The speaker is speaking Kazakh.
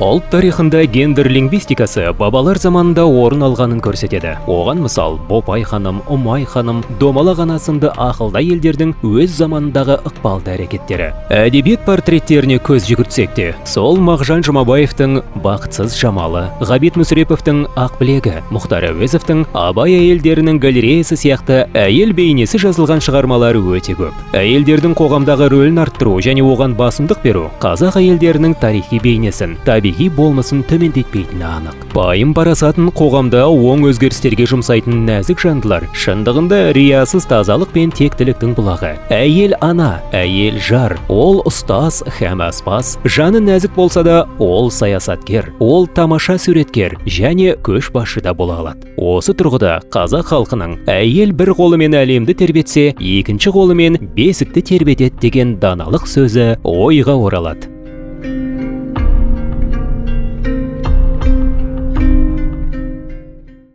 Ұлт тарихында гендер лингвистикасы бабалар заманында орын алғанын көрсетеді. Оған мысал Бопай ханым, Ұмай ханым, Домалақ ана сынды ақылды әйелдердің өз заманындағы ықпалды әрекеттері. Әдебиет портреттеріне көз жүгіртсек те, сол Мағжан Жұмабаевтың «Бақытсыз Жамалы», Ғабит Мүсіреповтің «Ақбілегі», Мұхтар Әуезовтің «Абай әйелдерінің галереясы» сияқты әйел бейнесі жазылған шығармалар өте көп. Әйелдердің қоғамдағы рөлін арттыру және оған басымдық беру қазақ әйелдерінің тарихи бейнесін, табиғи болмысын төмендетпейтіні анық. Пайым парасатын қоғамда оң өзгерістерге жұмсайтын нәзік жандылар шындығында риясыз тазалық пен тектіліктің бұлағы. Әйел ана, әйел жар, ол ұстаз һәм аспаз, жаны нәзік болса да, ол саясаткер, ол тамаша суреткер және көшбасшы да бола алады. Осы тұрғыда қазақ халқының «Әйел бір қолымен әлемді тербетсе, екінші қолымен бесікті тербетеді» деген даналық сөзі ойға оралады.